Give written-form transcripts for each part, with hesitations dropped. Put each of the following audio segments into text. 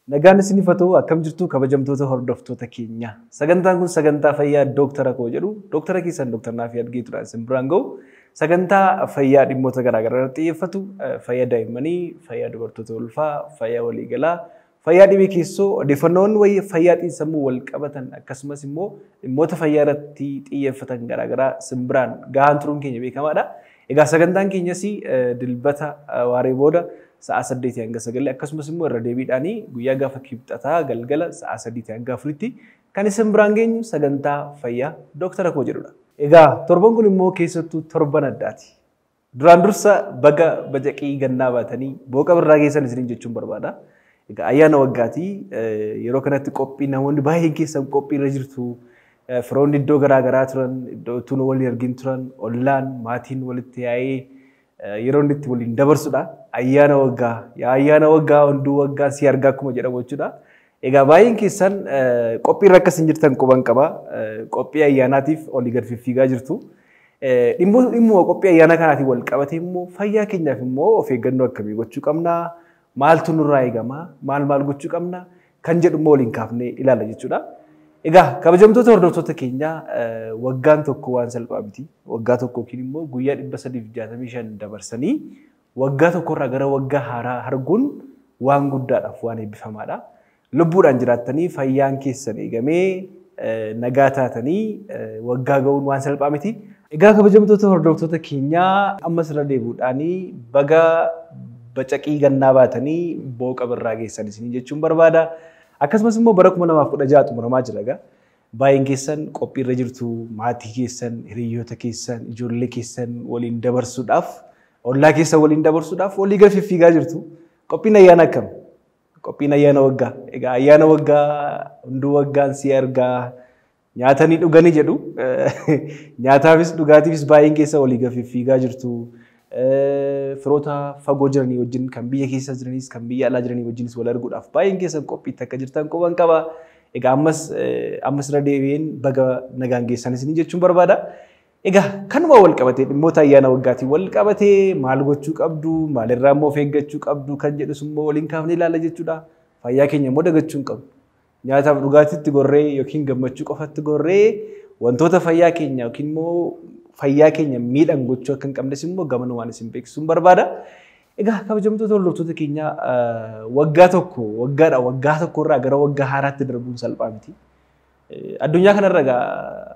Nagaan isiniif haa ta'u, akkam jirtu kabajamtoota hordoftoota keenya. Sagantaan kun sagantaa fayyaa Dooktara koo jedhu, dooktara keessan Dooktar Naafi Adgeetuudhaan isin biraan ga'u. Sagantaa fayyaa dhimmoota garaagaraa irratti xiyyeeffatu, fayyaa daa'immanii, fayyaa dubartoota ulfaa, fayyaa waliigalaa, fayyaa dhibee keessoo, odeeffannoowwan wayii fayyaa xiinsammuu wal qabatan, akkasumas immoo dhimmoota fayyaa irratti xiyyeeffatan garaagaraa isin biraan gahaan turuun keenya beekamaadha. Egaa sagantaan keenyas Dilbata waaree booda sa'a 8 hanga 9, akkasumas immoo irra deebiidhaanii guyyaa gaafa Kibxataa galgala sa'a 3 hanga 4tti kan isin biraan geenyu sagantaa fayyaa Dooktara koo jedhudha. Egaa torban kun immoo keessattuu torban addaati. Duraan dursa baga bacaqii gannaa baatanii booqa birraa geessan isiniin jechuun barbaada. Egaa ayyaana waggaatii, yeroo kanatti qophii namoonni baay'een keessan qophii irra jirtu. Firoonni iddoo garaa garaa turan, iddoo utuu waliin argin turan, ollaan, maatiin walitti yaa'ee yeroo inni itti waliin dabarsudha. Ayyaana waggaa, yaa ayyaana waggaa, hunduu waggaa si argaa akkuma jedhamu jechuudha. Egaa baay'een keessan qophii irra akkasiin jirtan quban qaba. Qophii ayyaanaatiif olii gad fiffiigaa jirtu. Dhimmoo qophii ayyaana kanaatiin wal qabatee immoo fayyaa keenyaaf immoo of eeggannoo akkamii gochuu qabna? Maaltu nurraa eegama? Maal maal gochuu qabna? Kan jedhu immoo waliin kaafnee ilaalla jechuudha. Egaa kabajamtoota hordoftoota keenyaa, waggaan tokko waan salphaa miti. Waggaa tokko yookiin immoo guyyaa 365 dabarsanii waggaa tokkorraa gara waggaa haaraa arguun waan guddaadhaaf waan eebbifamaadha. Lubbuudhaan jiraattanii, fayyaan keessan eegamee, nagaa taatanii waggaa ga'uun waan salphaa miti. Egaa kabajamtoota hordoftoota keenyaa, ammas irra deebi'uudhaanii baga bacaqii gannaa baatanii booqa birraa geessan isinii jechuun barbaada. Akkasumas immoo bara 2016 xumuramaa jira egaa. Baay'een keessan qophii irra jirtu, maatii keessan, hiriyoota keessan, ijoollee keessan waliin dabarsuudhaaf, ollaa keessan waliin dabarsuudhaaf walii gad fiffiigaa jirtu. Qophiin ayyaana akkam? Qophiin ayyaana waggaa. Egaa ayyaana waggaa hunduu waggaan si argaa, nyaatanii dhuganii jedhu. Nyaataafis dhugaatiifis baay'een keessa walii gad fiffiigaa jirtu. Firoota fagoo jiranii wajjin, kan biyya keessa jiranis kan biyya alaa jiranii wajjinis wal arguudhaaf baay'een keessan qophiitti akka jirtan quban qaba. Egaa ammas irra deebi'een baga nagaan geessan isinii jechuun barbaada. Egaa kanuma wal qabatee, dhimmoota ayyaana waggaatiin wal qabatee, maal gochuu qabdu, maalirraa immoo of eeggachuu qabdu kan jedhus immoo waliin kaafnee ilaalla jechuudha. Fayyaa keenya immoo dagachuu hin qabnu. Nyaataaf dhugaatiitti gorree yookiin gammachuu qofatti gorree wantoota fayyaa keenya yookiin immoo fayyaa keenya miidhan gochuu akka hin qabnes immoo gamanumaan isin beeksisuun barbaada. Egaa kabajamtoota hordoftoota keenya, waggaa tokko waggaadha, waggaa tokko irraa gara waggaa haaraatti darbuun salphaa miti. Addunyaa kanarra egaa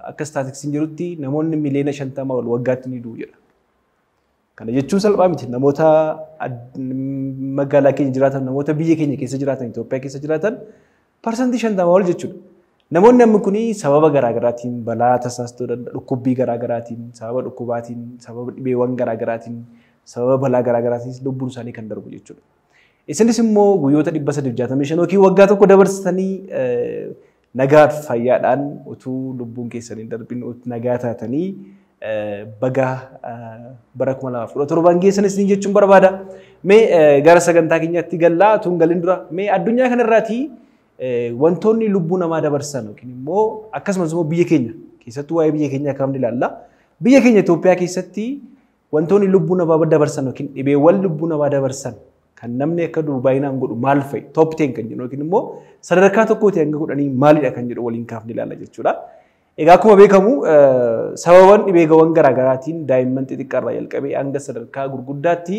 akka istaatiksiin jirutti namoonni miliyoona 50 ol waggaatti ni du'u jedha. Kana jechuun salphaa miti. Namoota magaalaa keenya jiraatan, namoota biyya keenya keessa jiraatan, Itoophiyaa keessa jiraatan 50% ol jechuudha. Namoonni amma kuni sababa garaagaraatiin, balaa tasaas ta'uu danda'a, dhukkubbii garaagaraatiin, sababa dhukkubaatiin, sababa dhibeewwan garaagaraatiin, sababa balaa garaagaraatiin lubbuun isaanii kan darbu jechuudha. Isinis immoo guyyoota 365 yookiin waggaa tokko dabarsitanii nagaa fayyaadhaan utuu lubbuun keessan hin darbin nagaa taatanii baga bara 2017 geessan isin jechuun barbaada. Mee gara sagantaa keenyaatti gallaa. Utuu hin galin dura mee addunyaa kanarraatii wantoonni lubbuu namaa dabarsan yookiin immoo akkasumas immoo biyya keenya keessattuu, waa'ee biyya keenyaa kam ilaalla. Biyya keenya Itoophiyaa keessatti wantoonni lubbuu namaa dabarsan yookiin dhibeewwan lubbuu namaa dabarsan kan namni akka du'u baay'inaan godhu maal fa'i? Top 10 kan jedhu yookiin immoo sadarkaa tokkootii hanga 10 maalidha kan jedhu waliin kaafne ilaalla jechuudha. Egaa akkuma beekamu sababan dhibeewwan garaagaraatiin daa'imman xixiqqaarraa jalqabee hanga sadarkaa gurguddaatti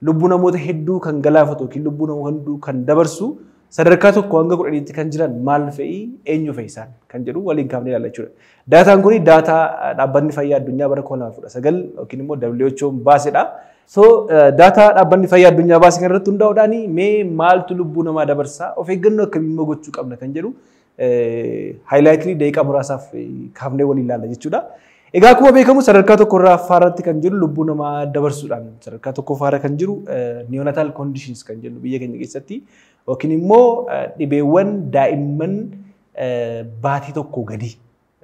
lubbuu namoota hedduu kan galaafatu yookiin lubbuu namoota hedduu kan dabarsu sadarkaa tokko hanga 10tti kan jiran maal fa'i, eenyu fa'i isaan kan jedhu waliin kaafne ilaalla jechuudha. Daataan kun daataa Dhaabbanni Fayyaa Addunyaa bara 2019 yookiin immoo WHO baasedha. So daataa Dhaabbanni Fayyaa Addunyaa baase kan irratti hundaa'uudhaan mee maaltu lubbuu namaa dabarsaa, of eeggannoo akkamii immoo gochuu qabna kan jedhu highlight daqiiqaa muraasaaf kaafnee waliin ilaalla jechuudha. Egaa akkuma beekamu sadarkaa tokkorraa affaarratti kan jiru, lubbuu namaa dabarsuudhaan sadarkaa tokkoffaarra kan jiru, neonatal conditions kan jennu biyya keenya keessatti yookiin immoo dhibeewwan daa'imman baatii tokko gadii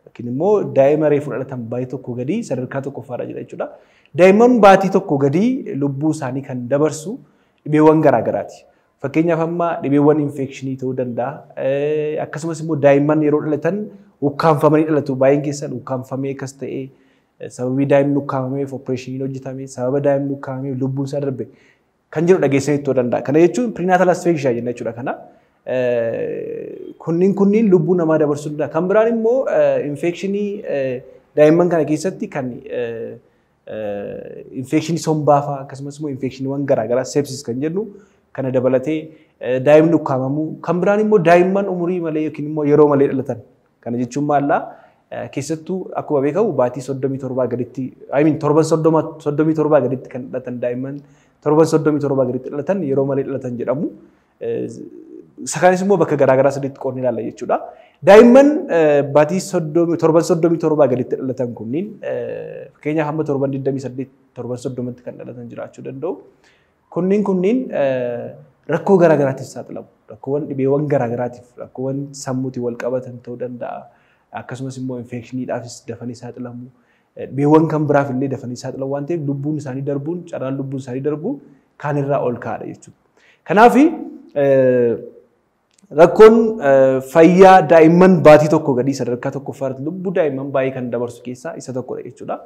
yookiin immoo daa'ima reefu dhalatan baatii tokko gadii sadarkaa tokkoffaarra jira jechuudha. Daa'imman baatii tokko gadii lubbuu isaanii kan dabarsu dhibeewwan garaagaraati. Fakkeenyaaf amma dhibeewwan infekshinii ta'uu danda'a. Akkasumas immoo daa'imman yeroo dhalatan ukkaanfamanii dhalatu. Baay'een keessan ukkaanfamee akkas ta'ee, sababii daa'imni ukkaanfameef opereeshiniin hojjetame, sababa daa'imni ukkaanfameef lubbuun isaa darbe kan jedhu dhageessanii ta'uu danda'a. Kana jechuun prenatal asphyxia jenna jechuudha kana. Kunniin lubbuu namaa dabarsuu danda'a. Kan biraan immoo infekshinii daa'imman kana keessatti kan infekshinii sombaa fa'aa akkasumas immoo infekshiniiwwan garaagaraa sepsis kan jennu kana dabalatee daa'imni ukkaamamuu kan biraan immoo daa'imman umurii malee yookiin immoo yeroo malee dhalatan. Kana jechuun maallaa keessattuu akkuma beekamu baatii 37 gaditti I mean torban 37 gaditti kan dhalatan daa'imman torban 37 gaditti dhalatan yeroo malee dhalatan jedhamu. Isa kaanis immoo bakka garaagaraa sadiitti qoodnee ilaalla jechuudha. Daa'imman baatii torban 37 gaditti dhalatan kunniin fakkeenyaaf hamma torban 28 torban 30tti kan dhalatan jiraachuu danda'u. Kunniin rakkoo garaagaraatiif saaxilamu. Rakkoowwan dhibeewwan garaagaraatiif rakkoowwan sammuutiin wal qabatan ta'uu danda'a. Akkasumas immoo infekshiniidhaafis dafanii saaxilamu. Dhibeewwan kan biraaf illee dafanii saaxilamu waan ta'eef lubbuun isaanii darbuun carraan lubbuun isaanii darbu kaanirraa ol ka'aadha jechuudha. Kanaaf rakkoon fayyaa daa'imman baatii tokko gadii sadarkaa tokkoffaatti lubbuu daa'imman baay'ee kan dabarsu keessaa isa tokkodha jechuudha.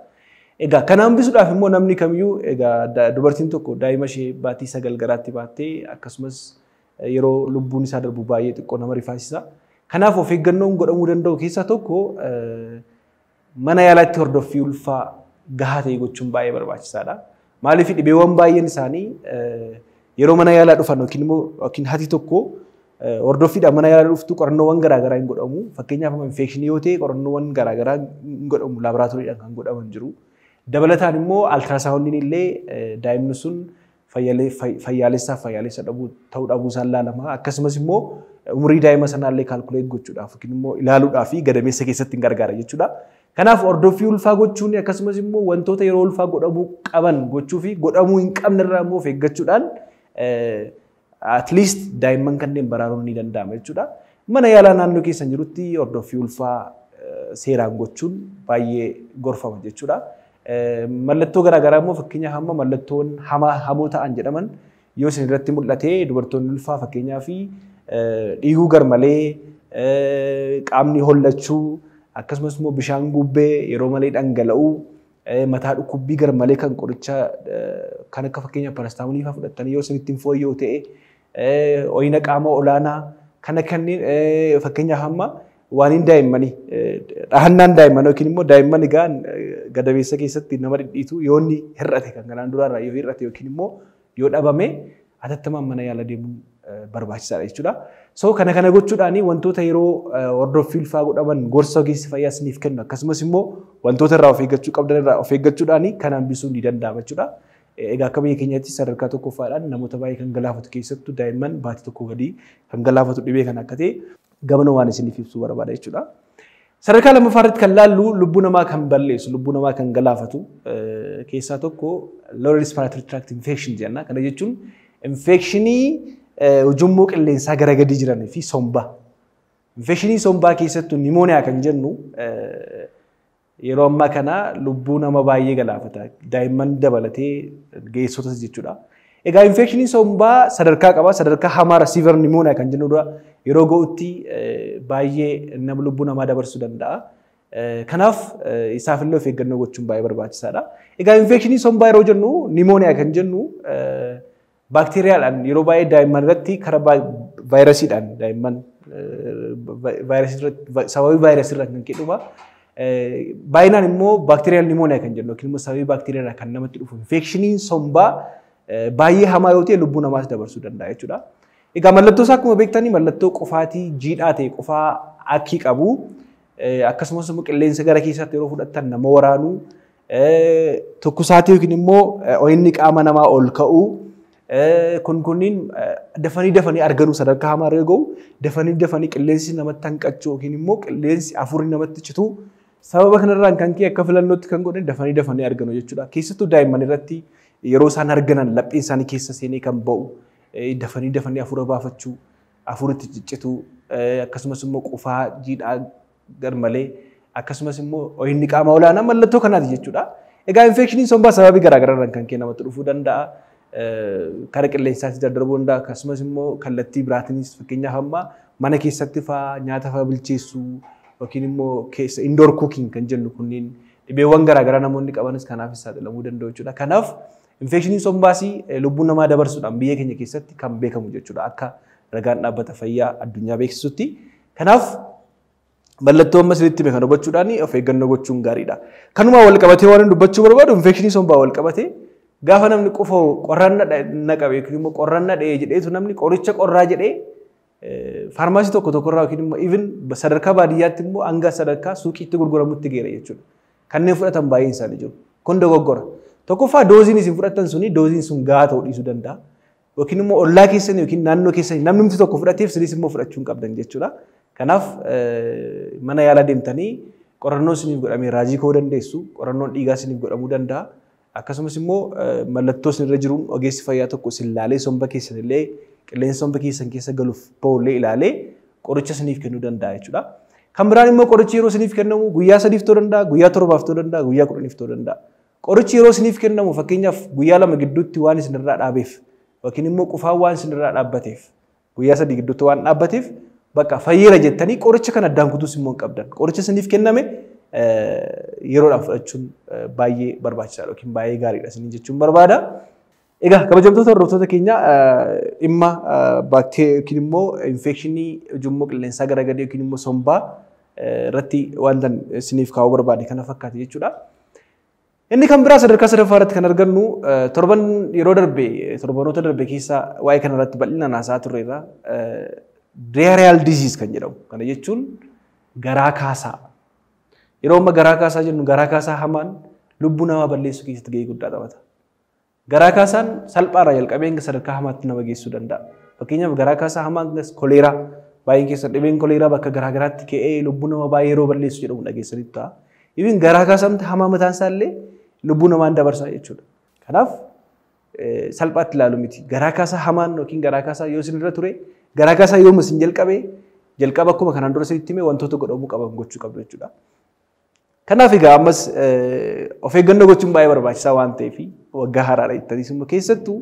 Egaa kana hambisuudhaaf immoo namni kamiyyuu egaa dubartiin tokko daa'ima ishee baatii 9 garaatti baattee akkasumas yeroo lubbuun isaa darbu baay'ee xiqqoo nama rifaasisa. Kanaaf of eeggannoon godhamuu danda'u keessaa tokko mana yaalaatti hordoffii ulfaa gahaa ta'e gochuun baay'ee barbaachisaadha. Maaliif dhibeewwan baay'een isaanii yeroo mana yaalaa dhufan yookiin immoo yookiin haati tokko hordoffiidhaan mana yaalaa dhuftu qorannoowwan garaagaraa hin godhamu. Fakkeenyaaf infekshinii yoo ta'e qorannoowwan garaagaraa hin godhamu laaboraatooriidhaan kan godhaman jiru. Dabalataan immoo altiraasaawundiin illee daa'imni sun fayyaalessaaf fayyaalessa ta'uu dhabuu isaan ilaalama. Akkasumas immoo umurii daa'ima sanaa illee kaalkuleet gochuudhaaf yookiin immoo ilaaluudhaaf gadameessa keessatti hin gargaara jechuudha. Kanaaf hordoffii ulfaa gochuun akkasumas immoo wantoota yeroo ulfaa godhamuu qaban gochuu fi godhamuu hin qabne irraa immoo of eeggachuudhaan at least daa'imman kanneen baraaruun ni danda'ama jechuudha. Mana yaalaa naannoo keessan jirutti hordoffii ulfaa seeraan gochuun baay'ee gorfama jechuudha. Mallattoo garaagaraa immoo fakkeenyaaf hamma mallattoon hamoo ta'an jedhaman yoo isin irratti mul'ate dubartoonni ulfaa fakkeenyaaf dhiiguu garmalee qaamni hollachuu akkasumas immoo bishaan gubbee yeroo malee dhangala'uu mataa dhukkubbii garmalee kan qoricha kan akka fakkeenyaaf paraastaamoolii fa'aa fudhattanii yoo isin ittiin fooyya'u ta'e ho'ina qaama olaanaa kana kanneen fakkeenyaaf hamma waan hin daa'immanii dhahannaan daa'imman yookiin immoo daa'imman egaa gadameessa keessatti nama dhidhiitu yoo inni hir'ate kan kanaan duraarraa yoo hir'ate yookiin immoo yoo dhabame hatattamaan mana yaala deemuun barbaachisaadha jechuudha. So kana kana gochuudhaan wantoota yeroo hordoffii ulfaa godhaman gorsa ogeessi fayyaa isiniif kennu akkasumas immoo wantoota irraa of eeggachuu qabdan irraa of eeggachuudhaan kan hambisuun ni danda'ama jechuudha. Egaa akka biyya keenyaatti sadarkaa tokkoffaadhaan namoota baay'ee kan galaafatu keessattuu daa'imman baatii tokko gadii kan galaafatu dhibee kan akka ta'e gamana waan isiniif ibsuu barbaada jechuudha. Sadarkaa lammaffaa irratti kan laallu lubbuu namaa kan balleessu, lubbuu namaa kan galaafatu keessaa tokko lower respiratory tract infection jenna. Kana jechuun infekshinii ujummoo qilleensaa gara gadii jiranii fi sombaa. Infekshinii sombaa keessattuu nimooniyaa kan jennu yeroo ammaa kana lubbuu nama baay'ee galaafata. Daa'imman dabalatee ga'eessotas jechuudha. Egaa infekshinii sombaa sadarkaa qaba. Sadarkaa hamaa severe pneumonia kan jennu dura yeroo ga'utti baay'ee nama lubbuu namaa dabarsuu danda'a. Kanaaf isaaf illee of eeggannoo gochuun baay'ee barbaachisaadha. Egaa infekshinii sombaa yeroo jennu nimooniyaa kan jennu baakteeriyaadhaan yeroo baay'ee daa'imman irratti karaa vaayirasiidhaan daa'imman sababii vaayirasii irraa kan ka'e dhuma. Baay'inaan immoo baakteeriyaal nimooniyaa kan jennu yookiin immoo sababii baakteeriyaa kan namatti dhufu infekshiniin sombaa baay'ee hamaa yoo ta'e lubbuu namaas dabarsuu danda'a jechuudha. Egaa mallattoo isaa akkuma beektanii mallattoo qofaatii jiidhaa ta'e qofaa akki qabu akkasumas immoo qilleensa gara keessaatti yeroo fudhattan nama waraanuu tokkosaatii yookiin immoo ho'inni qaama namaa ol ka'uu kun kunniin dafanii dafanii arganuu sadarkaa hamaa irra ga'u dafanii dafanii qilleensi namatti hanqachuu yookiin immoo qilleensi afurri namatti citu sababa kanarraan kan ka'e akka filannootti kan godhan dafanii dafanii arganu jechuudha. Keessattuu daa'imman irratti yeroo isaan arganan lapheen isaanii keessa seenee kan ba'u dafanii dafanii hafuura baafachuu hafuuritti ciccituu akkasumas immoo qufaa jiidhaa garmalee akkasumas immoo ho'inni qaama olaanaa mallattoo kanaati jechuudha. Egaa infekshiniin sombaa sababii garaagaraarraan kan ka'e namatti dhufuu danda'a. Karaa qilleensaatti daddarbuu danda'a akkasumas immoo kallattii biraatiinis fakkeenyaaf amma mana keessatti fa'aa nyaata fa'aa bilcheessuu yookiin immoo keessa indoor cooking kan jennu kunniin dhibeewwan garaagaraa namoonni qabanis kanaafis saaxilamuu danda'u jechuudha. Kanaaf infekshiniin sombaas lubbuu namaa dabarsuudhaan biyya keenya keessatti kan beekamu jechuudha akka ragaan dhaabbata fayyaa addunyaa beeksisutti. Kanaaf mallattoo amma isinitti hime kana hubachuudhaan of eeggannoo gochuun gaariidha. Kanumaa wal qabatee waan dubbachuu barbaadu infekshinii sombaa wal qabatee gaafa namni qufa'u qorraan na qabe yookiin immoo qorraan na dha'e jedheetu namni qoricha qorraa jedhee faarmaasii tokko tokkorraa yookiin immoo even sadarkaa baadiyyaatti immoo hanga sadarkaa suuqiitti gurguramutti geera jechuudha. Kanneen fudhatan baay'een isaanii jiru. Kun dogoggora. Tokkoffaa dooziin isin fudhattan suni dooziin sun gahaa ta'uu dhiisuu danda'a. Yookiin immoo ollaa keessan yookiin naannoo keessan namni tokko fudhateef isinis immoo fudhachuu hin qabdan jechuudha. Kanaaf mana yaalaa deemtanii qorannoon isiniif godhamee raajii ka'uu dandeessu, qorannoon dhiigaa isiniif godhamuu danda'a. Akkasumas immoo mallattoo isinirra jiruun ogeessi fayyaa tokko isin ilaalee somba keessan illee qilleensa somba keessan keessa galuuf ba'ullee ilaalee qoricha isiniif kennuu danda'a jechuudha. Kan biraan immoo qorichi yeroo isiniif kennamu guyyaa 3 ta'uu danda'a, guyyaa 7 ta'uu danda'a, guyyaa 10 ta'uu danda'a. Qorichi yeroo isiniif kennamu fakkeenyaaf guyyaa 2 gidduutti waan isinirraa dhaabeef yookiin immoo qufaan waan isinirraa dhaabbateef guyyaa 3 gidduutti waan dhaabbateef bakka fayyeera jettanii qoricha kana addaan kutuus immoo hin qabdan. Qoricha isiniif kenname yeroodhaan fudhachuun baay'ee barbaachisaadha yookiin baay'ee gaariidha isiniin jechuun barbaada. Egaa kabajamtoota hordoftoota keenya dhimma baakteeriyaa yookiin immoo infekshinii ujummoo qilleensaa gara gadii yookiin immoo sombaa irratti wanta isiniif kaa'uu barbaade kana fakkaate jechuudha. Inni kan biraa sadarkaa sadaffaa irratti kan argannu torban yeroo darbe torbanoota darbe keessa waa'ee kana irratti bal'inaan haasa'aa turreerra. Diarrheal disease kan jedhamu. Kana jechuun garaa kaasaa. Yeroo amma garaa kaasaa jennu garaa kaasaa hamaan lubbuu namaa balleessuu keessatti gahee guddaa taphata. Garaa kaasaan salphaarraa jalqabee hanga sadarkaa hamaatti nama geessuu danda'a. Fakkeenyaaf garaa kaasaa hamaan koleeraa baay'een keessan dhibeen koleeraa bakka garaa garaatti ka'ee lubbuu nama baay'ee yeroo balleessu jedhamu dhageessanitti ta'a. Ibin garaa kaasaan hamaa mataan isaa illee lubbuu namaan dabarsaa jechuudha. Kanaaf salphaatti ilaalu miti. Garaa kaasaa hamaan yookiin garaa kaasaa yoo isinirra ture garaa kaasaa yooma isin jalqabe jalqaba akkuma kanaan dura isinitti hime wantoota godhamuu qaban gochuu qabdu jechuudha. Kanaaf egaa ammas of eeggannoo gochuun baay'ee barbaachisaa waan ta'eef waggaa haaraadha jettaniis immoo keessattuu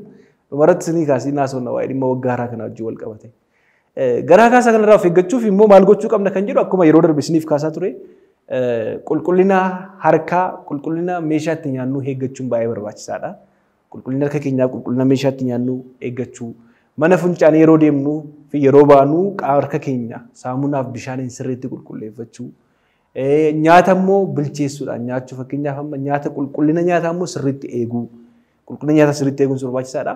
dhumarratti isinii kaasii naasofna waa'ee dhimma waggaa haaraa kana wajjin wal qabate. Garaa kaasaa kanarraa of eeggachuuf immoo maal gochuu qabna kan jedhu akkuma yeroo darbe isiniif kaasaa ture qulqullina harkaa qulqullina meeshaa itti nyaannu eeggachuun baay'ee barbaachisaadha. Qulqullina harka keenyaa qulqullina meeshaa itti nyaannu eeggachuu mana fincaanii yeroo deemnu fi yeroo baanu harka keenya saamunaaf bishaaniin sirriitti qulqulleeffachuu. Nyaata immoo bilcheessuudhaan nyaachuu fakkeenyaaf amma nyaata qulqullina nyaataa immoo sirriitti eeguu qulqullina nyaataa sirriitti eeguun barbaachisaadha.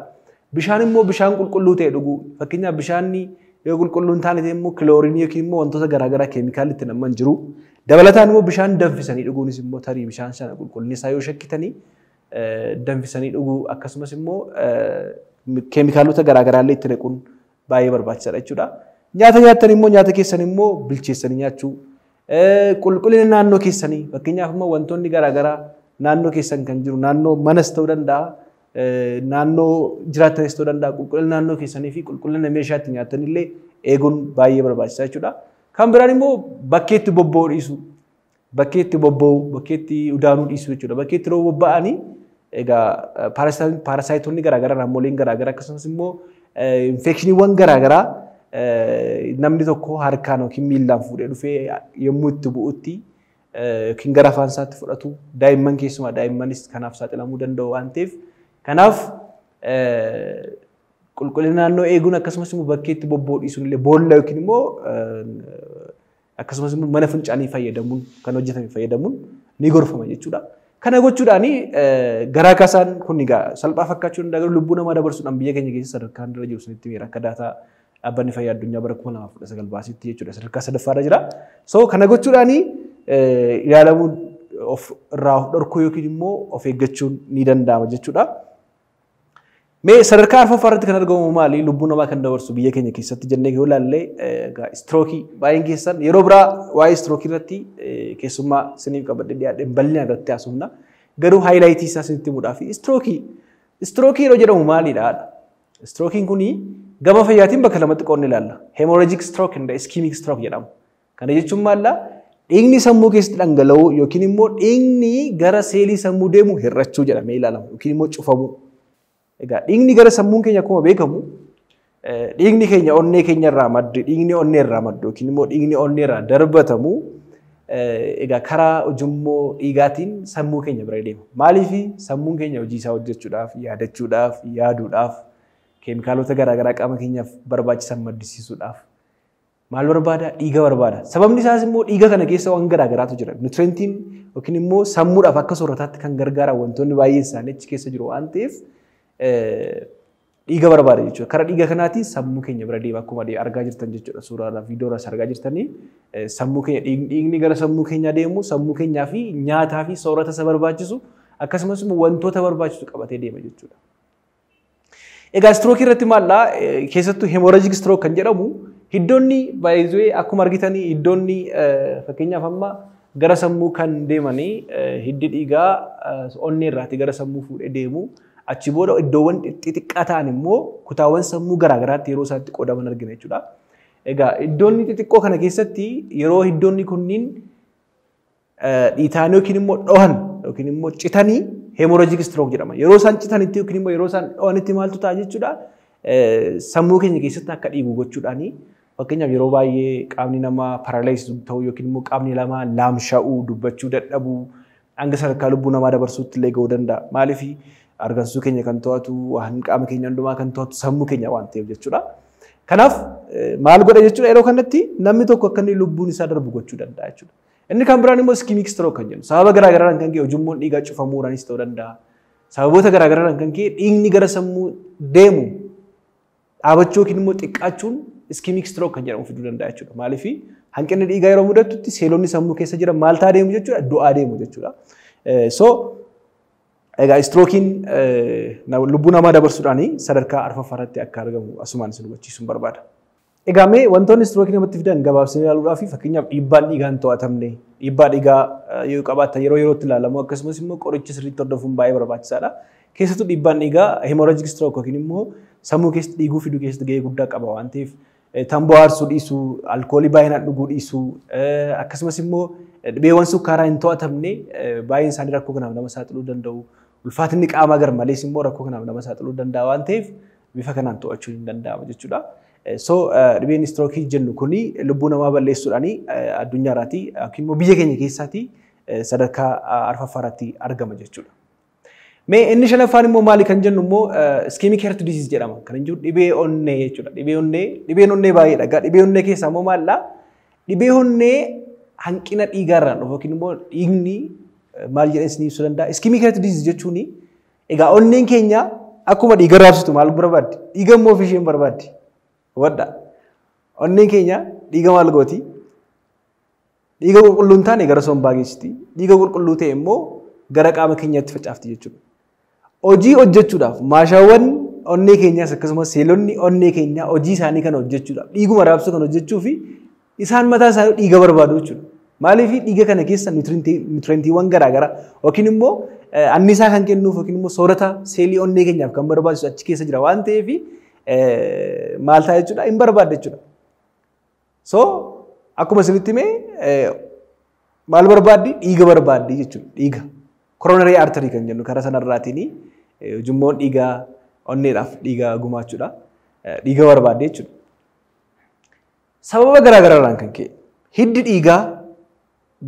Bishaan immoo bishaan qulqulluu ta'e dhuguu fakkeenyaaf bishaanni yoo qulqulluu hin taane immoo kiloorinii yookiin immoo wantoota garaagaraa keemikaalli itti namman jiru. Dabalataan immoo bishaan danfisanii dhuguunis immoo tarii bishaan sana qulqullinni isaa yoo shakkitanii danfisanii dhuguu akkasumas immoo keemikaalota garaagaraa illee itti naquun baay'ee barbaachisaadha jechuudha. Nyaata nyaattan immoo nyaata keessan immoo bilcheessanii nyaachuu qulqullina naannoo keessanii fakkeenyaaf immoo wantoonni garaagaraa naannoo keessan kan jiru naannoo manas ta'uu danda'a naannoo jiraattanis ta'uu danda'a qulqullina naannoo keessanii fi qulqullina meeshaa itti nyaattan illee eeguun baay'ee barbaachisaa jechuudha. Kan biraan immoo bakkeetti bobba'uu dhiisuu bakkeetti bobba'uu bakkeetti udaanuu dhiisuu jechuudha. Bakkeetti yeroo bobba'anii egaa paarasaayitoonni garaagaraa raammoleen garaagaraa akkasumas immoo infeekshiniiwwan garaagaraa namni tokko harkaan yookiin miillaan fuudhee dhufee yommuu itti bu'utti yookiin gara afaan isaatti fudhatu daa'imman keessumaa daa'immanis kanaaf saaxilamuu danda'u waan ta'eef kanaaf qulqullina naannoo eeguun akkasumas immoo bakkeetti bobba'uu dhiisuun illee boolla yookiin immoo akkasumas immoo mana fincaanii fayyadamuun kan hojjetame fayyadamuun ni gorfama jechuudha. Kana gochuudhaan garaa kaasaan kun egaa salphaa fakkaachuu danda'a garuu lubbuu namaa dabarsuudhaan biyya keenya keessa sadarkaan irra jiru sunitti miira akka daataa dhaabbanni fayyaa addunyaa bara 2019 baasetti jechuudha sadarkaa sadaffaarra jira. So kana gochuudhaan ilaalamuun of irraa of dhorkuu yookiin immoo of eeggachuun ni danda'ama jechuudha. Mee sadarkaa arfaffaa irratti kan argamu maali? Lubbuu namaa kan dabarsu biyya keenya keessatti jennee yoo ilaalle egaa istirookii baay'een keessan yeroo biraa waa'ee istirookii irratti keessummaa isiniif qabadhee dhiyaadheen bal'inaan irratti haasofna. Garuu haayilaayitii isaa isinitti himuudhaaf istirookii yeroo jedhamu maalidha? Istirookiin kuni gama fayyaatiin bakka lamatti qoodne ilaalla. Hemorrhagic stroke and ischemic stroke jedhamu. Kana jechuun maalla? Dhiigni sammuu keessatti dhangala'uu yookiin immoo dhiigni gara seelii sammuu deemu hir'achuu jedhamee ilaalama yookiin immoo cufamuu. Egaa dhiigni gara sammuun keenya akkuma beekamu dhiigni keenya onnee keenya irraa maddu dhiigni onnee irraa maddu yookiin immoo dhiigni onnee irraa darbatamu egaa karaa ujummoo dhiigaatiin sammuu keenya bira deema. Maaliif sammuun keenya hojii isaa hojjechuudhaaf, yaadachuudhaaf, yaaduudhaaf keemikaalota garaagaraa qaama keenyaaf barbaachisan maddisiisuudhaaf maal barbaada? Dhiiga barbaada. Sababni isaas immoo dhiiga kana keessa waan garaagaraatu jira. Nutrientiin yookiin immoo sammuudhaaf akka soorataatti kan gargaaran wantoonni baay'een isaanii achi keessa jiru waan ta'eef dhiiga barbaada jechuudha. Karaa dhiiga kanaatiin sammuu keenya bira deema akkuma argaa jirtan jechuudha. Suuraa viidiyoo irraas argaa jirtanii sammuu keenya dhiigni gara sammuu keenyaa deemu sammuu keenyaa fi nyaataa fi soorata isa barbaachisu akkasumas immoo wantoota barbaachisu qabatee deema jechuudha. Egaa strookii irratti maallaa keessattuu hemorrhagic stroke kan jedhamu hiddoonni baay'ee akkuma argitanii hiddoonni fakkeenyaaf amma gara sammuu kan deemanii hiddi dhiigaa onnee irraati gara sammuu fuudhee deemu. Achi booda iddoowwan xixiqqaa ta'an immoo kutaawwan sammuu garaagaraatti yeroo isaatti qoodaman argina jechuudha. Egaa iddoonni xixiqqoo kana keessatti yeroo hiddoonni kunniin dhiitaanii yookiin immoo dhohan yookiin immoo citanii hemorrhagic stroke jedhama. Yeroo isaan citanitti yookiin immoo yeroo isaan dhohanitti maaltu ta'a jechuudha. Sammuu keenya keessatti akka dhiigu gochuudhaani fakkeenyaaf yeroo baay'ee qaamni namaa paralyze ta'uu yookiin immoo qaamni namaa laamsha'uu, dubbachuu dadhabuu hanga sadarkaa lubbuu namaa dabarsuutti illee ga'uu danda'a. Maaliif argansuu keenya kan to'atu, waan qaama keenya hundumaa kan to'atu sammuu keenya waan ta'eef jechuudha. Kanaaf maal godha jechuudha yeroo kanatti namni tokko akka inni lubbuun isaa darbu gochuu danda'a jechuudha. Inni kan biraan immoo ischemic stroke kan jennu sababa garaagaraan kan ka'e ujummoon dhiigaa cufamuudhaanis ta'uu danda'a. Sababoota garaagaraan kan ka'e dhiigni gara sammuu deemu dhaabachuu yookiin immoo xiqqaachuun ischemic stroke kan jedhamu fiduu danda'a jechuudha. Maaliif hanqinni dhiigaa yeroo mudatutti seelonni sammuu keessa jiran maal ta'aa deemu jechuudha du'aa deemu jechuudha. So egaa strookiin lubbuu namaa dabarsuudhaan sadarkaa arfaffaa irratti akka argamu asumaan isin hubachiisuun barbaada. Egaa mee wantoonni strookii namatti fidan gabaabsinee ilaaluudhaaf fakkeenyaaf dhiibbaan dhiigaa hin to'atamne, dhiibbaa dhiigaa yoo qabaattan yeroo yerootti ilaalamu akkasumas immoo qoricha sirriitti hordofuun baay'ee barbaachisaadha. Keessattuu dhiibbaan dhiigaa hemorrhagic stroke yookiin immoo sammuu keessatti dhiiguu fiduu keessatti gahee guddaa qaba waan ta'eef tamboo aarsuu dhiisuu, alkoolii baay'inaan dhuguu dhiisuu, akkasumas immoo dhibeewwan sukkaaraa hin to'atamne baay'een isaanii rakkoo kanaaf nama saaxiluu danda'u. Ulfaatinni qaamaa garmalees immoo rakkoo kanaaf nama saaxiluu danda'a waan ta'eef bifa kanaan to'achuun hin danda'ama jechuudha. So dhibeen strookii jennu kuni lubbuu namaa balleessuudhaan addunyaa irratti yookiin immoo biyya keenya keessaatti sadarkaa arfaffaa irratti argama jechuudha. Mee inni shanaffaan immoo maali kan jennu immoo ischemic heart disease jedhama. Kan jiru dhibee onnee jechuudha. Dhibee onnee dhibeen onnee baay'eedha. Egaa dhibee onnee keessaa immoo maalidha? Dhibee onnee hanqina dhiigaarraan dhufu yookiin immoo dhiigni maal jedhee isin ibsuu danda'a? Ischemic heart disease jechuun egaa onneen keenya akkuma dhiiga raabsitu maal barbaaddi? Dhiiga immoo ofii isheen barbaaddi. Hubadhaa. Onneen keenya dhiiga maal gooti? Dhiiga qulqulluu hin taane gara sombaa geessiti. Dhiiga qulqulluu ta'e immoo gara qaama keenyaatti facaafti jechuudha. Hojii hojjechuudhaaf maashaawwan onnee keenyaas akkasumas seelonni onnee keenyaa hojii isaanii kana hojjechuudhaaf dhiiguma raabsuu kan hojjechuu fi isaan mataa isaanii dhiiga barbaadu jechuudha. Maaliif dhiiga kana keessa nutrientiiwwan garaagaraa yookiin immoo anniisaa kan kennuuf yookiin immoo soorata seelii onnee keenyaaf kan barbaachisu achi keessa jira waan ta'eef maal ta'a jechuudha hin barbaadde jechuudha. So akkuma isinitti hime maal barbaaddi dhiiga barbaaddi jechuudha dhiiga. Coronary artery kan jennu karaa sanarraatiin ujummoon dhiigaa onneedhaaf dhiiga gumaachuudha. Dhiiga barbaadde jechuudha. Sababa garaagaraarraan kan ka'e hiddi dhiigaa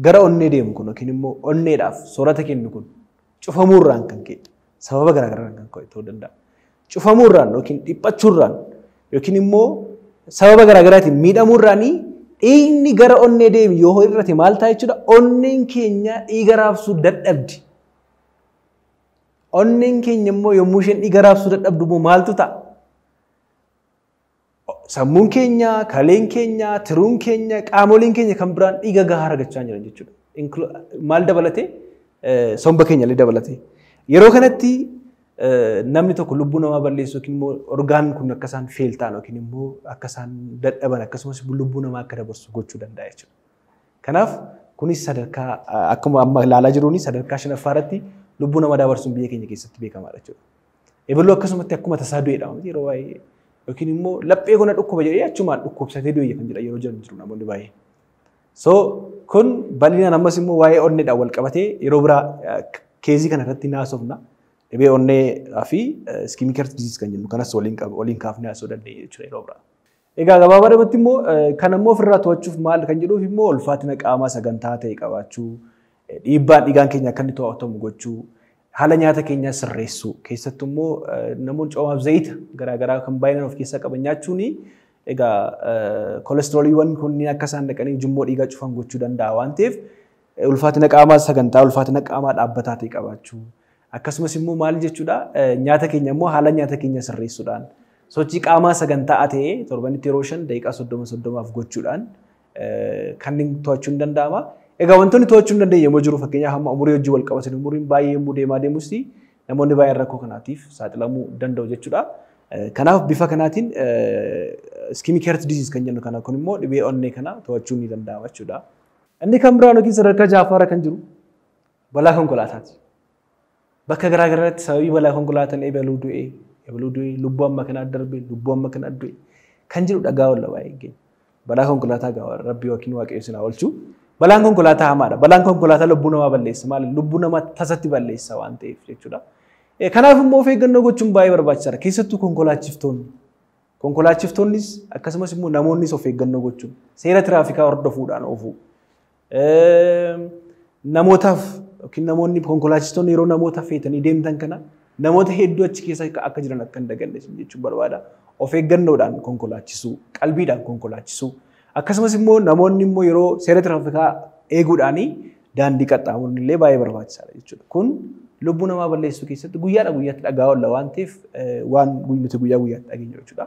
gara onnee deemu kun yookiin immoo onneedhaaf soorata kennu kun cufamuurraan kan ka'e sababa garaagaraarraan kan ka'e ta'uu danda'a. Cufamuurraan yookiin dhiphachuurraan yookiin immoo sababa garaagaraatiin miidhamuurraan dhiigni gara onnee deemu yoo hir'ate maal ta'a jechuudha onneen keenya dhiiga raabsuu dadhabdi. Onneen keenya immoo yommuu isheen dhiiga raabsuu dadhabdu immoo maaltu ta'a? Sammuun keenya, kaleen keenya, tiruun keenya, qaamoleen keenya kan biraan dhiiga gahaa argachaa jiran jechuudha. Maal dabalatee? Somba keenya illee dabalatee. Yeroo kanatti namni tokko lubbuu namaa balleessu yookiin immoo orgaan kun akka isaan fail ta'an yookiin immoo akka isaan dadhaban akkasumas lubbuu namaa akka dabarsu gochuu danda'a jechuudha. Kanaaf kunis sadarkaa akkuma amma ilaalaa jirruun sadarkaa shanaffaa irratti lubbuu namaa dabarsuun biyya keenya keessatti beekamaadha jechuudha. Ebaluu akkasumatti akkuma tasaa du'eedha yeroo baay'ee yookiin immoo laphee kana dhukkuba jedhee achumaan dhukkubsatee du'e kan jedhan yeroo jiran jiru namoonni baay'ee. So kun bal'inaan ammas immoo waa'ee onneedhaan wal qabatee yeroo biraa caseii kana irratti naasofna. Dhibee onnee fi ischemic heart disease kan jennu kanas waliin kaafnee haasa'uu dandeenya jechuudha yeroo biraa. Egaa gabaabadhumatti immoo kan ammoo ofirraa to'achuuf maal kan jedhuuf immoo ulfaatina qaamaa sagantaa ta'e qabaachuu, dhiibbaan dhiigaan keenya akka inni to'atamu gochuu, Haala nyaata keenyaa sirreessuu, keessattuu immoo namoonni coomaaf zayita garaagaraa kan baay'inaan of keessaa qaban nyaachuun egaa kolesterooliiwwan kunniin akka isaan dhaqanii ujummoo dhiigaa cufan gochuu danda'a waan ta'eef ulfaatina qaamaa sagantaa ulfaatina qaamaa dhaabbataa ta'e qabaachuu. Akkasumas immoo maal jechuudha, nyaata keenya immoo haala nyaata keenya sirreessuudhaan sochii qaamaa sagantaa ta'e torbanitti yeroo 5 daqiiqaa 30 gochuudhaan kanneen to'achuun danda'ama. Egaa wantoonni to'achuu hin dandeenye immoo jiru. Fakkeenyaaf hamma umurii wajjin wal qabatan umuriin baay'ee yommuu deemaa deemus namoonni baay'een rakkoo kanaatiif saaxilamuu danda'u jechuudha. Kanaaf bifa kanaatiin ischemic heart disease kan jennu kana kun immoo dhibee onnee kana to'achuun ni danda'ama jechuudha. Inni kan biraan yookiin sadarkaa ja'affaarra kan jiru balaa konkolaataati. Bakka garaa garaatti sababii balaa konkolaataan ebaluu du'e, lubbuu amma kanaa darbe, lubbuu amma kanaa du'e kan jedhu dhagaa oolla baay'ee keenya. Balaa konkolaataa gaafa Rabbi yookiin Waaqayyo isin haa oolchu. Balaan konkolaataa hamaadha. Balaan konkolaataa lubbuu namaa balleessa. Maali? Lubbuu namaa tasatti balleessa waan ta'eef jechuudha. Kanaaf immoo of eeggannoo gochuun baay'ee barbaachisaadha. Keessattuu konkolaachiftoonni. Konkolaachiftoonnis akkasumas immoo namoonnis of eeggannoo gochuun seera tiraafikaa hordofuudhaan oofuu. Namootaaf yookiin namoonni konkolaachistoonni yeroo namoota feetanii deemtan kana namoota hedduu achi keessa akka jiran akka hin daganne jechuun barbaada. Of eeggannoodhaan konkolaachisuu, qalbiidhaan konkolaachisuu. Akkasumas immoo namoonni immoo yeroo seera tiraafikaa eeguudhaan daandii qaxxaamuruun illee baay'ee barbaachisaadha jechuudha. Kun lubbuu namaa balleessuu keessatti guyyaadha guyyaatti dhagaa oolla waan ta'eef waan nuti guyyaa guyyaatti dhageenyu jechuudha.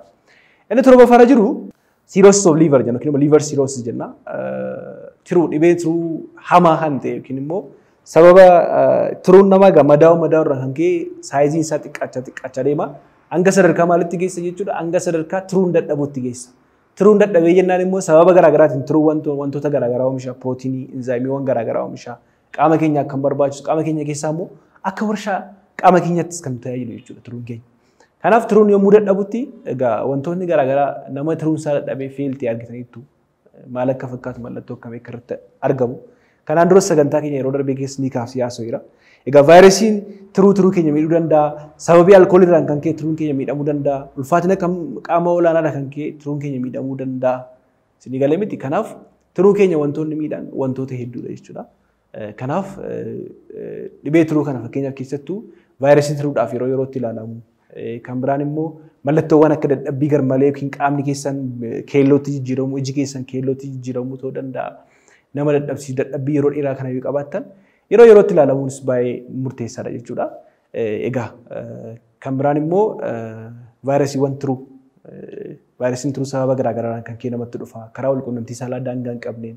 Inni torbaffaarra jiru cirrhosis of liver jenna yookiin immoo liver cirrhosis jenna. Tiruu dhibee tiruu hamaa kan ta'e yookiin immoo sababa tiruun namaa egaa madaa'uu irraa kan ka'e saayiziin isaa xiqqaachaa deema. Hanga sadarkaa maalitti geessa jechuudha? Hanga sadarkaa tiruun dadhabuutti geessa. Tiruun dadhabee jennaan immoo sababa garaagaraatiin tiruun wantoota garaagaraa oomisha, pirootinii, inzaayimiiwwan garaagaraa oomisha. Qaama keenya akka hin barbaachisu, qaama keenya keessaa immoo akka warshaa qaama keenyattis kan tajaajilu jechuudha tiruun keenya. Kanaaf tiruun yommuu dadhabutti egaa wantoonni garaagaraa nama tiruun isaa dadhabee feeltee argitaniittu maal akka fakkaatu mallattoo akkamii akka irratti argamu. Kanaan duras sagantaa keenya yeroo darbee keessa ni kaasee haasa'eera. Egaa vaayirasiin tiruu keenya miidhuu danda'a. Sababii alkoolii irraan kan ka'e tiruun keenya miidhamuu danda'a. Ulfaatina qaama olaanaadhaan kan ka'e tiruun keenya miidhamuu danda'a. Isinii galee miti. Kanaaf tiruu keenya wantoonni miidhan wantoota hedduudha jechuudha. Kanaaf dhibee tiruu kana fakkeenyaaf keessattuu vaayirasiin tiruudhaaf yeroo yerootti ilaalamu. Kan biraan immoo mallattoowwan akka dadhabbii garmalee yookiin qaamni keessan keellootti jijjiiramu, iji keessan keellootti jijjiiramuu ta'uu danda'a. Nama dadhabsiisu dadhabbii yeroo dheeraa kana yoo qabaattan yeroo yerootti ilaalamuunis baay'ee murteessaadha jechuudha. Egaa kan biraan immoo vaayirasiiwwan tiruu vaayirasiin tiruu sababa garaagaraan kan ka'e namatti dhufa. Karaa walqunnamtii saalaa daangaa hin qabneen,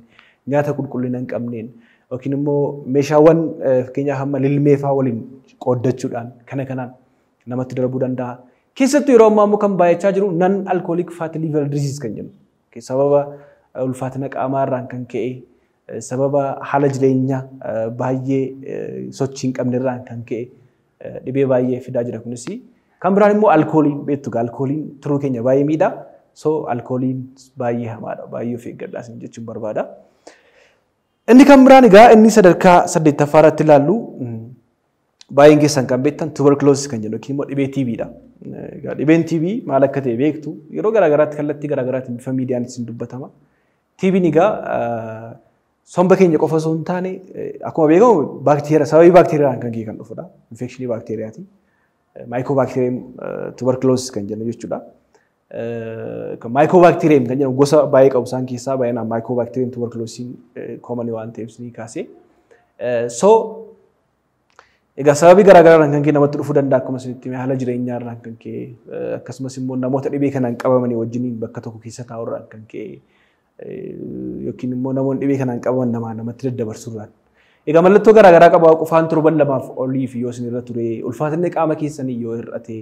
nyaata qulqullina hin qabneen yookiin immoo meeshaawwan fakkeenyaaf hamma lilmee fa'aa waliin qooddachuudhaan kana kanaan namatti darbuu danda'a. Keessattuu yeroo ammaa immoo kan baay'achaa jiru non alcoholic fatty liver disease kan jennu sababa ulfaatina qaamaa irraan kan ka'e, sababa haala jireenyaa baay'ee sochii hin qabne irraan kan ka'e dhibee baay'ee fidaa jira kunis. Kan biraan immoo alkooliin beektu alkooliin tiruu keenya baay'ee miidha. So alkooliin baay'ee hamaadha, baay'ee of eeggadhaa isin jechuun barbaada. Inni kan biraan egaa inni sadarkaa 8ffaa irratti ilaallu baay'een keessan kan beektan tuberculosis kan jennu yookiin immoo dhibee TBdha. Egaa dhibeen TB maal akka ta'e beektu yeroo garaagaraatti kallattii garaagaraatiin bifa miidiyaan isin dubbatama. TBn egaa somba keenya qofa osoo hin taane akkuma beekamu baakteeriyaa sababii baakteeriyaan kan ka'e kan dhufudha. Infekshinii baakteeriyaati. Maayikoobaakteeriyam tuberculosis kan jennu jechuudha. Maayikoobaakteeriyam kan jennu gosa baay'ee qabu isaan keessaa baay'inaan maayikoobaakteeriyam tuberculosiin koomanii waan ta'eef ni kaase. So egaa sababii garaagaraan kan ka'e namatti dhufuu danda'a akkuma isinitti haala jireenyaa irraan kan ka'e akkasumas immoo namoota dhibee kanaan qabamanii wajjiniin bakka tokko keessa taa'u irraan kan ka'e yookiin immoo namoonni dhibee kanaan qabaman namaa namatti daddabarsuurraan. Egaa mallattoo garaagaraa qaba qufaan torban 2 olii fi yoo isin irra ture, ulfaatinni qaama keessanii yoo hir'ate,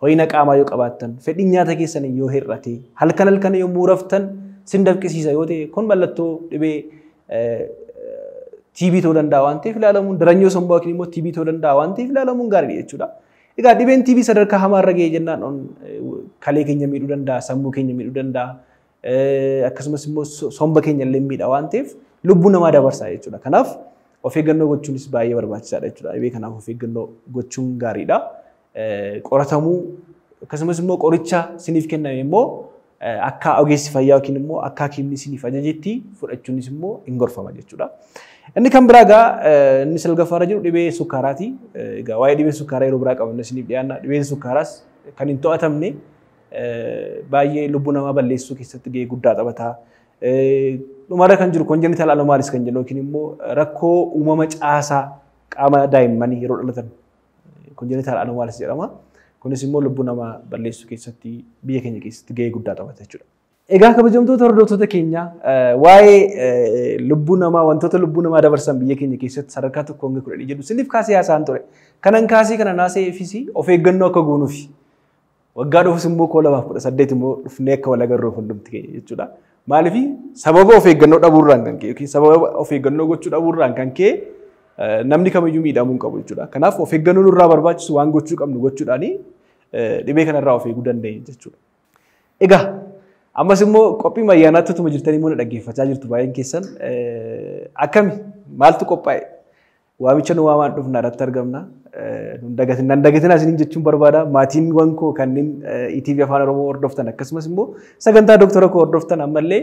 ho'ina qaamaa yoo qabaattan, fedhiin nyaata keessanii yoo hir'ate, halkan halkan yommuu raftan sin dafqisiisa yoo ta'e kun mallattoo dhibee TB ta'uu danda'a waan ta'eef ilaalamuun daranyoo sombaa yookiin immoo TB ta'uu danda'a waan ta'eef ilaalamuun gaariidha jechuudha. Egaa dhibeen TB sadarkaa hamaarra ga'e jennaan kalee keenya miidhuu danda'a, sammuu keenya miidhuu danda'a, akkasumas immoo somba keenya illee miidha waan ta'eef lubbuu namaa dabarsa jechuudha. Kanaaf of eeggannoo gochuunis baay'ee barbaachisaadha jechuudha. Dhibee kanaaf of eeggannoo gochuun gaariidha. Qoratamuu akkasumas immoo qoricha isiniif kenname immoo akka ogeessi fayyaa yookiin immoo akka hakiimni isiniif ajajetti fudhachuunis immoo hin gorfama jechuudha. Inni kan biraa egaa inni salgaffaarra jiru dhibee sukkaaraati. Egaa waa'ee dhibee sukkaaraa yeroo biraa qabannee isiniif dhiyaanna. Dhibeen sukkaaraas kan hin to'atamne baay'ee lubbuu namaa balleessuu keessatti gahee guddaa taphata. Dhumarra kan jiru congenital anomalies kan jennu yookiin immoo rakkoo uumama caasaa qaama daa'immanii yeroo dhalatan congenital anomalies jedhama. Kunis immoo lubbuu namaa balleessuu keessatti biyya keenya keessatti gahee guddaa taphata jechuudha. Egaa kabajamtoota hordoftoota keenya, waa'ee lubbuu namaa, wantoota lubbuu namaa dabarsan biyya keenya keessatti sadarkaa 1 hanga 10 jedhu isiniif kaasee haasa'an ture. Kanan kaasee kana naasa'eefis of eeggannoo akka goonuufi. Waggaa dhufus immoo 2018 immoo dhufnee akka wal agarruuf hundumti keenya jechuudha. Maaliif sababa of eeggannoo dhabuurraan kan ka'e yookiin sababa of eeggannoo gochuu dhabuurraan kan ka'e namni kamiyyuu miidhamuu hin qabu jechuudha. Kanaaf of eeggannoo nurraa barbaachisu waan gochuu qabnu gochuudhaani dhibee kanarraa of eeguu dandeenya jechuudha. Egaa ammas immoo qophii ayyaanaatti utuma jirtanii immoo na dhaggeeffachaa jirtu baay'een keessan. Akkami, maaltu qophaa'e? Waamicha nu waamaan dhufna, irratti argamna. Nan dagatinaa isiniin jechuun barbaada. Maatiiwwan koo kanneen ETV Afaan Oromoo hordoftan, akkasumas immoo sagantaa Dooktara Koo hordoftan, ammallee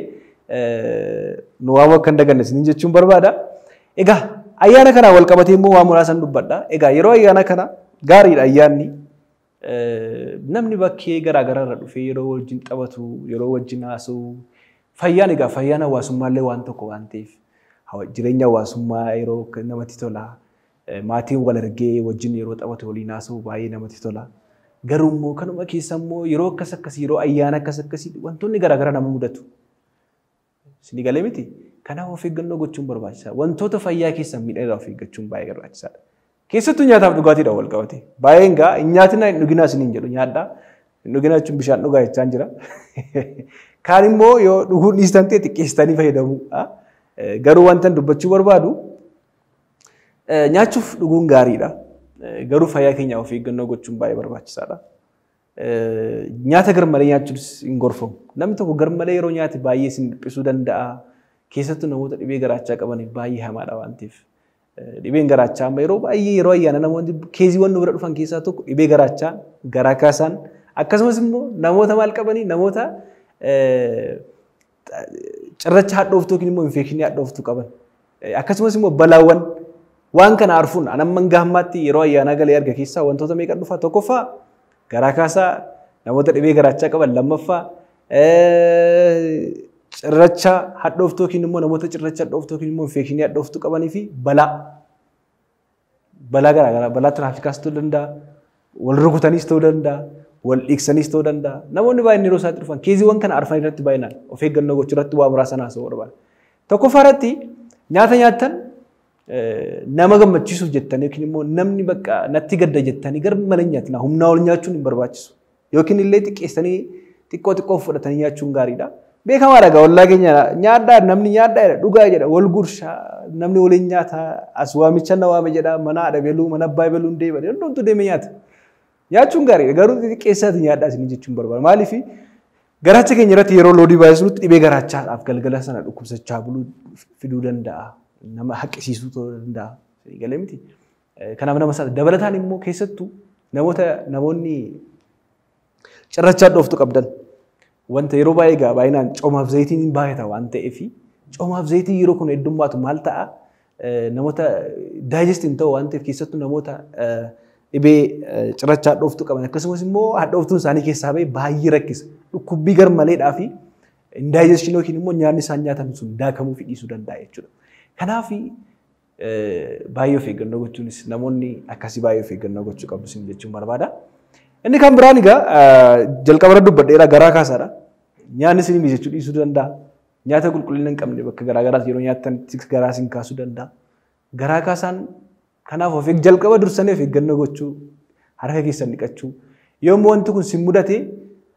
nu waamuu akka hin daganne isiniin jechuun barbaada. Egaa ayyaana kanaan wal qabatee immoo waa muraasan dubbadha. Egaa yeroo ayyaana kana gaariidha ayyaanni. Namni bakkee garaa garaa irra dhufee yeroo wajjin taphatu, yeroo wajjin haasa'u, fayyaan egaa fayyaan hawaasummaallee waan tokko waan ta'eef jireenya hawaasummaa yeroo namatti tola. Maatiin wal argee wajjin yeroo taphatu, waliin haasa'u, baay'ee namatti tola. Garuu immoo kanuma keessa immoo yeroo akkas akkasii, yeroo ayyaana akkas akkasii wantoonni garaa garaa nama mudatu. Isinii galee miti? Kanaaf of eeggannoo gochuun barbaachisaadha. Wantoota fayyaa keessan miidhan of eeggachuun baay'ee barbaachisaadha. Keessattuu nyaataaf dhugaatiidhaan wal qabate. Baay'een gaa hin nyaatinaa, hin dhuginaa isiniin jedhu, nyaadhaa. Hin dhuginaa jechuun bishaan dhugaa jechaan jira. Kaan immoo yoo dhuguu dhiistan ta'e xiqqeessitanii fayyadamu. Garuu wanta dubbachuu barbaadu, nyaachuuf dhuguun gaariidha. Garuu fayyaa keenyaaf of eeggannoo gochuun baay'ee barbaachisaadha. Nyaata garmalee nyaachuunis hin gorfamu. Namni tokko garmalee yeroo nyaate baay'ee isin dhiphisuu danda'a. Keessattuu namoota dhibee garaachaa qabaniif baay'ee hamaadha waan ta'eef. Dhibeen garaachaa amma yeroo baay'ee yeroo ayyaana namoonni keeziiwwan nu bira dhufan keessaa tokko dhibee garaachaa, garaa kaasaan, akkasumas immoo namoota maal qabanii, namoota cirracha hadhooftuu yookiin immoo infekshinii hadhooftuu qaban. Akkasumas immoo balaawwan waan kana arfuun anamman hanga ammaatti yeroo ayyaanaa galee arga keessaa wantoota meeqa dhufa? Tokkoffaa garaa kaasaa, namoota dhibee garaachaa qaban, lammaffaa cirracha hadhooftuu yookiin immoo namoota cirracha hadhooftuu yookiin immoo infekshinii hadhooftuu qabanii fi balaa. Balaa garaagaraa, balaa tiraafikaas ta'uu danda'a, wal rukutaniis ta'uu danda'a, wal dhiiksaniis ta'uu danda'a. Namoonni baay'een yeroo isaatti dhufan keeziiwwan kana arfan irratti baay'inaan of eeggannoo gochuu irratti waa muraasa haasa'uu barbaada. Tokkoffaa irratti nyaata nyaattan nama gammachiisuuf jettanii yookiin immoo namni bakka natti gadda jettanii gar malee nyaatina, humnaa ol nyaachuun hin barbaachisu. Yookiin illee xiqqeessanii xiqqoo xiqqoo fudhatanii nyaachuun gaariidha. Beekamaadha egaa, ollaa keenya nyaadhaa, namni nyaadhaa jedha, dhugaa jedha, wal gurshaa, namni waliin nyaata, as waamicha na waame jedha, mana haadha beluu, mana abbaa beluun deema, hundumtuu deemee nyaata. Nyaachuun gaariidha, garuu xiqqeessaati nyaadhaa isin jechuun barbaada. Maaliif garaacha keenya irratti yeroo loodii baay'isnutti dhibee garaachaadhaaf galgala sana dhukkubsachaa buluu fiduu danda'a. Nama haqqisiisuu ta'uu danda'a. Galee miti. Kanaaf nama isaa dabalataan immoo keessattuu namoonni cirracha hadhooftuu qabdan, wanta yeroo baay'ee egaa baay'inaan coomaaf zayitiin hin baay'ata waan ta'eef, coomaaf zayitiin yeroo kun heddummaatu maal ta'a, namoota digest hin ta'u waan ta'eef, keessattuu namoota dhibee cirracha hadhooftuu qaban, akkasumas immoo hadhooftuun isaanii keessaa ba'e baay'ee rakkisa. Dhukkubbii garmaleedhaa fi indigestion yookiin immoo nyaanni isaan nyaatan sun daakamuu fi dhiisuu danda'a jechuudha. Kanaaf baay'ee of eeggannoo gochuunis, namoonni akkasii baay'ee of eeggannoo gochuu qabdu isin jechuun barbaada. Inni kan biraan egaa jalqaba irra dubbadheera, garaa kaasaadha. Nyaanni isin mijachuu dhiisuu danda'a. Nyaata qulqullina hin qabne bakka garaa garaas yeroo nyaattan garaa isin kaasuu danda'a. Garaa kaasaan kanaaf of jalqaba dursanii of eeggannoo gochuu, harka keessan dhiqachuu. Yommuu wanti kun sin mudate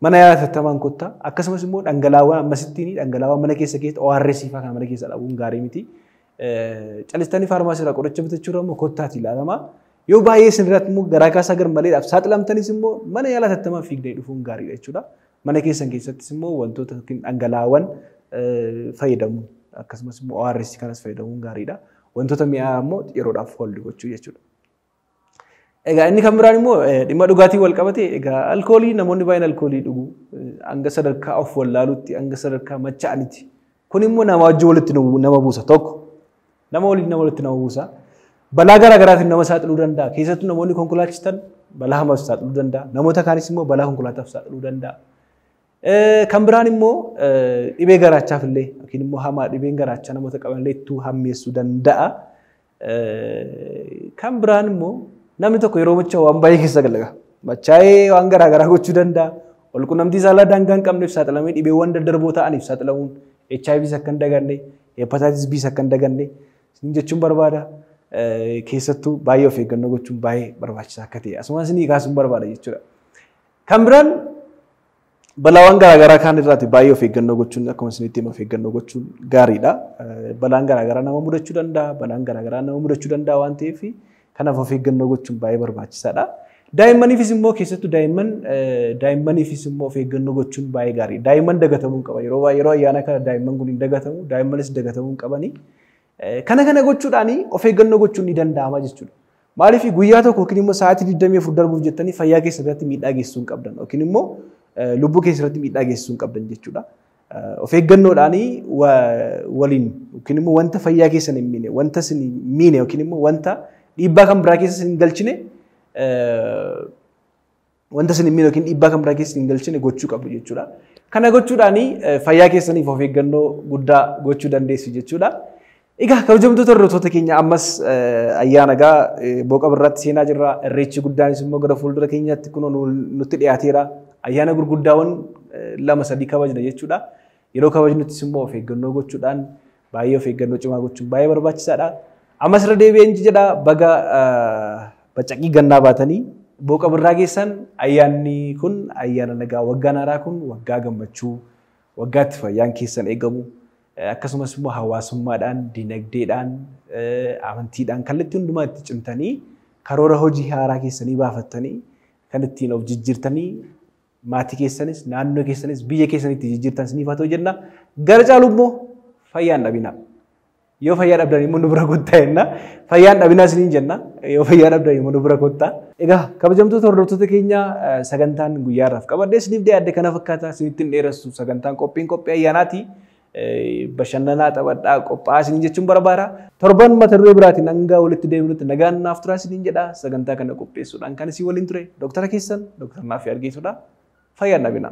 mana yaala hatattamaan kottaa. Akkasumas immoo dhangalaawwan ammasittiin dhangalaawwan mana keessa keessa ORS fa'aa kan mana keessa dhabuun gaarii miti. Calistanii faarmaasii irraa qoricha bitachuu irra immoo kottaati ilaalama. Yoo baay'ee isin irratti immoo garaa kaasaa garmaleedhaaf saaxilamtanis immoo mana yaala hatattamaan fiigdanii dhufuun gaariidha jechuudha. Mana keessan keessattis immoo wantoota dhangalaawwan fayyadamuun, akkasumas immoo ORS kanas fayyadamuun gaariidha. Wantoota mi'aa immoo yeroodhaaf hold gochuu jechuudha. Egaa inni kan biraan immoo dhimma dhugaatii wal qabate, egaa alkoolii, namoonni baay'een alkoolii dhugu hanga sadarkaa of wallaaluutti, hanga sadarkaa machaa'anitti. Kun immoo nama wajjin walitti nama buusa tokko. Nama waliin nama walitti nama buusa. Balaa garaa garaatiin nama saaxiluu danda'a. Keessattuu namoonni konkolaachistan balaa hamaaf saaxiluu danda'a. Namoota kaanis immoo balaa konkolaataaf saaxiluu danda'a. Kan biraan immoo dhibee garaachaaf illee yookiin immoo hamaa dhibeen garaachaa namoota qaban illee ittuu hammeessuu danda'a. Kan biraan immoo namni tokko yeroo machaa'u waan baay'ee keessa galaga. Machaa'ee waan garaa garaa gochuu danda'a. Walqunnamtii saalaa daangaa hin qabneef saaxilamee dhibeewwan daddarboo ta'aniif saaxilamuun, HIVs akka hin daganne, Hepatitis Bs akka hin daganne isin jechuun barbaada. Keessattuu baay'ee of eeggannoo gochuun baay'ee barbaachisaa akka ta'e asumas isinii kaasuun barbaada jechuudha. Kan biraan balaawwan garaa garaa kaan irraati baay'ee of eeggannoo gochuun, akkuma isinitti hime, of eeggannoo gochuun gaariidha. Balaan garaa garaa nama mudachuu danda'a. Balaan garaa garaa nama mudachuu danda'a waan ta'eef, kanaaf of eeggannoo gochuun baay'ee barbaachisaadha. Daa'immaniifis immoo, keessattuu daa'immaniifis immoo of eeggannoo gochuun baay'ee gaarii. Daa'imman dagatamuu hin qaban. Yeroo baay'ee yeroo ayyaana kana daa'imman kun hin dagatamu. Daa'immanis dagatamuu hin qabani. Kana gochuudhaan of eeggannoo gochuun ni danda'ama jechuudha. Maaliif guyyaa tokko yookiin immoo sa'aatii 24 darbuuf jettanii fayyaa keessa irratti miidhaa geessisuu hin qabdan yookiin immoo lubbuu keessa irratti miidhaa geessisuu hin qabdan jechuudha. Of eeggannoodhaan waliin yookiin immoo wanta fayyaa keessan hin miine, wanta isin hin miine yookiin immoo wanta dhiibbaa kan biraa keessa isin hin galchine, wanta isin hin miine yookiin dhiibbaa kan biraa keessa isin hin galchine gochuu qabdu jechuudha. Kana gochuudhaan fayyaa keessaniif of eeggannoo guddaa gochuu dandeessu jechuudha. Egaa kabajamtoota hordoftoota keenya, ammas ayyaana egaa booqa birraatti seenaa jirra. Irreechi guddaanis immoo gara fuuldura keenyaatti kunoo nutti dhiyaateera. Ayyaana gurguddaawwan lama sadii kabajna jechuudha. Yeroo kabajnuttis immoo of eeggannoo gochuudhaan, baay'ee of eeggannoo cimaa gochuun baay'ee barbaachisaadha. Ammas irra deebi'een jedha, baga bacaqii gannaa baatanii booqa birraa geessan. Ayyaanni kun ayyaana nagaa, waggaan haaraa kun waggaa gammachuu, waggaatti fayyaan keessan eegamu, akkasumas immoo hawaasummaadhaan, dinagdeedhaan, amantiidhaan kallattii hundumaa itti cimtanii karoora hojii haaraa keessanii baafattanii kan ittiin of jijjiirtanii, maatii keessanis, naannoo keessanis, biyya keessanii itti jijjiirtan isiniif haa ta'u jenna. Gara caalu immoo fayyaan dhabina. Yoo fayyaa dhabdan immoo nu bira kottaa jenna. Fayyaan dhabinaa isiniin jenna. Yoo fayyaa dhabdan immoo nu bira kottaa. Egaa kabajamtoota hordoftoota keenya, sagantaan guyyaa irraaf qabadhee isiniif dhiyaadde kana fakkaata. Isinitti hin dheeressu. Sagantaan qophiin qophii ayyaanaati. Bashannanaa, taphadhaa, qophaa'aa isiniin jechuun barbaada. Torban mata duree biraatiin hanga walitti deebinutti nagaan naaf turaa isiniin jedha. Sagantaa kana qopheessuudhaan kan isin waliin ture Dooktara keessan Dooktar Naafii Argeetudha. Fayyaan dhabinaa.